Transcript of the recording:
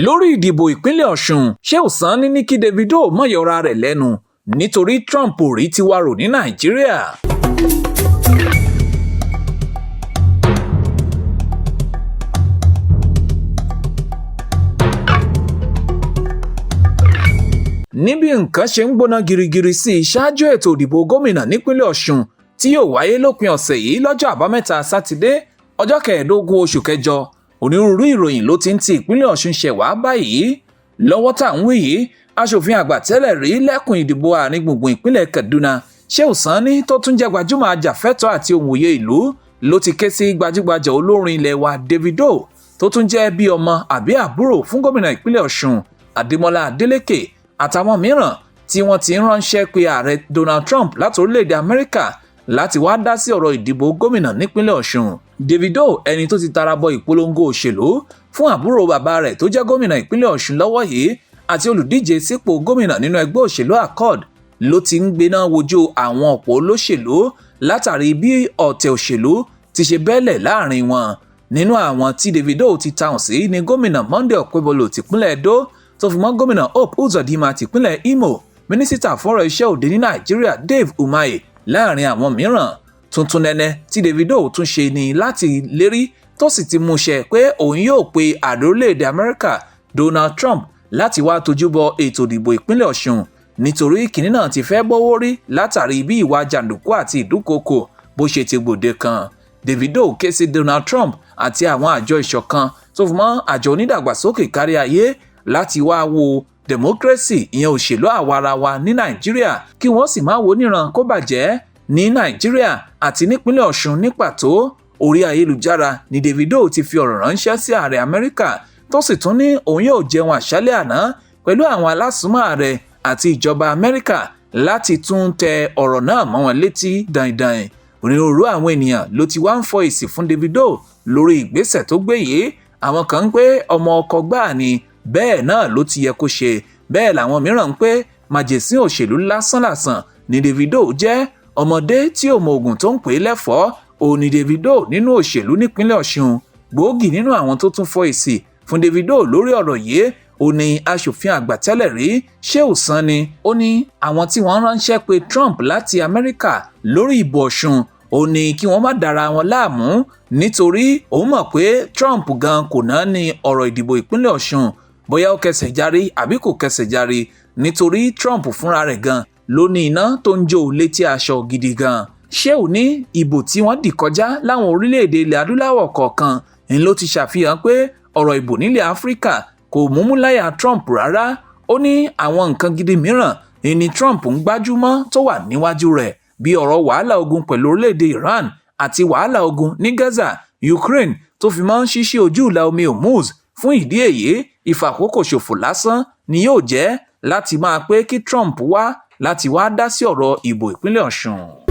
Lórí ìdìbò ìpínlẹ̀ Ọ̀ṣun, Shehu Sani ní kí Davido má yọra rẹ̀ lẹ́nu nítorí Trump ò rí tiwa rò ní Nàìjíríà. Ní bí nǹkan ṣe ń gbóná girigiri sí i ṣáájú ètò ìdìbò gómìnà nípínlẹ̀ Ọ̀ṣun tí yóò wáyé lópin ọ̀sẹ̀ yìí lọ́jọ́ Àbámẹ́ta Sátidé, ọjọ́ 15 oṣù kẹjọ, onírúurú ìròyìn ló ti ń ti ìpínlẹ̀ Ọ̀ṣun ṣẹ̀ wá báyìí. Lọ́wọ́ tá à ń wí yìí, aṣòfin àgbà tẹ́lẹ̀ rí lẹ́kùn ìdìbò àárín gbùngbùn ìpínlẹ̀ Kaduna, Shehu Sani, tó tún jẹ́ gbajúmọ̀ ajàfẹ́tọ̀ọ́ àti òǹwòye ìlú, ló ti ké sí gbajúgbajà olórin ilẹ̀ wa Davido, tó tún jẹ́ bí ọmọ àbí àbúrò fún gómìnà ìpínlẹ̀ Ọ̀ṣun Adémọ́lá Adélékè àtàwọn mìíràn tí wọ́n ti ń ránṣẹ́ pé ààrẹ Donald Trump láti orílẹ̀-èdè Amẹ́ríkà láti wá dá sí ọ̀rọ̀ ìdìbò gómìnà nípínlẹ̀ Ọ̀ṣun. Davido, ẹni tó ti tara bọ ìpolongo òṣèlú fún àbúrò bàbá rẹ̀ tó jẹ́ gómìnà ìpínlẹ̀ Ọ̀ṣun lọ́wọ́ yìí àti olùdíje sípò gómìnà nínú ẹgbẹ́ òṣèlú Accord, ló ti ń gbéná wojú àwọn ọ̀pọ̀ olóṣèlú látàrí bí ọ̀tẹ̀ òṣèlú ti ṣe bẹ́lẹ̀ láàrin wọn. Nínú àwọn tí Davido ti tahùn sí ni gómìnà Monday Okpebholo tìpínlẹ̀ Edo, tó fi mọ́ gómìnà Hope Uzodinma tìpínlẹ̀ Imo, mínísítà fọ́rọ̀ iṣẹ́ òde ní Nàìjíríà Dave Umahi láàrin àwọn mìíràn. Tuntun nẹ́nẹ́ tí Davido tún ṣe ni láti lérí tó sì ti múṣẹ pé òun yóò pe ààrẹ orílẹ̀-èdè Amẹ́ríkà Donald Trump láti wá tójú bọ ètò ìdìbò ìpínlẹ̀ Ọ̀ṣun, nítorí kìnní náà ti fẹ́ bọ́wọ́ rí látàrí bí ìwà jàǹdùkú àti ìdúkokò bó ṣe ti gbòde kan. Davido ké sí Donald Trump àti àwọn àjọ ìṣọ̀kan tó fi mọ́ àjọ onídàgbàsókè kárí ayé láti wá wo democracy, ìyẹn òṣèlú àwarawa ní Nàìjíríà, kí wọ́n sì máa wo níran kó bàjẹ́ ní Nàìjíríà àti nípínlẹ̀ Ọ̀ṣun ní pàtó. Orí ayélujára ni Davido ti fi ọ̀rọ̀ ránṣẹ́ sí ààrẹ Amẹ́ríkà, tó sì tún ní òun yóò jẹun àṣálẹ́ àná pẹ̀lú àwọn alásùnmọ́ ààrẹ àti ìjọba Amẹ́ríkà láti tún tẹ ọ̀rọ̀ náà mọ́ wọn létí dandan. Onírúurú àwọn ènìyàn ló ti wá ń fọ èsì fún Davido lórí ìgbésẹ̀ tó gbé yìí. Àwọn kan ń pé ọmọ ọkọ gbáà ni, bẹ́ẹ̀ náà ló ti yẹ kó ṣe. Bẹ́ẹ̀ làwọn mìíràn ń pé màjèsín òṣèlú lásánlàsàn ni Davido jẹ́, ọmọdé tí ò mọ ògùn tó ń pè é lẹ́fọ̀ọ́ òun ni Davido nínú òṣèlú nípínlẹ̀ Ọ̀ṣun. Gbòógì nínú àwọn tó tún fọ èsì fún Davido lórí ọ̀rọ̀ yìí ó ní aṣòfin àgbà tẹ́lẹ̀ rí Shehu Sani. Ó ní àwọn tí wọ́n ránṣẹ́ pé Trump láti Amẹ́ríkà lórí ìbò Ọ̀ṣun, ó ní kí wọ́n má dára wọn láàmú, nítorí òun mọ̀ pé Trump gan kò náà ní ọ̀rọ̀ ìdìbò ìpínlẹ̀ Ọ̀ṣun, bóyá ó kẹsẹ̀ járí àbí kò kẹsẹ̀ járí, nítorí Trump fúnra rẹ̀ gan ló ní iná tó ń jó létí aṣọ gidi gan. Shehu ní ìbò tí wọ́n dì kọjá láwọn orílẹ̀-èdè ilẹ̀ adúláwọ̀ kọ̀ọ̀kan ń ló ti ṣàfihàn pé ọ̀rọ̀ ìbò nílẹ̀ Áfíríkà kò múmú láyà Trump rárá. Ó ní àwọn nǹkan gidi mìíràn ni Trump ń gbájúmọ́ tó wà níwájú rẹ̀, bí ọ̀rọ̀ wàhálà ogun pẹ̀lú orílẹ̀-èdè Iran àti wàhálà ogun ní Gaza, Ukraine, tó fi mọ́ ṣíṣí ojú ìlà omi Hormuz. Fún ìdí èyí, ìfàkókòṣòfò lásán ni yóò jẹ́ láti máa pé kí Trump wá láti wá dá sí ọ̀rọ̀ ìbò ìpínlẹ̀ Ọ̀ṣun.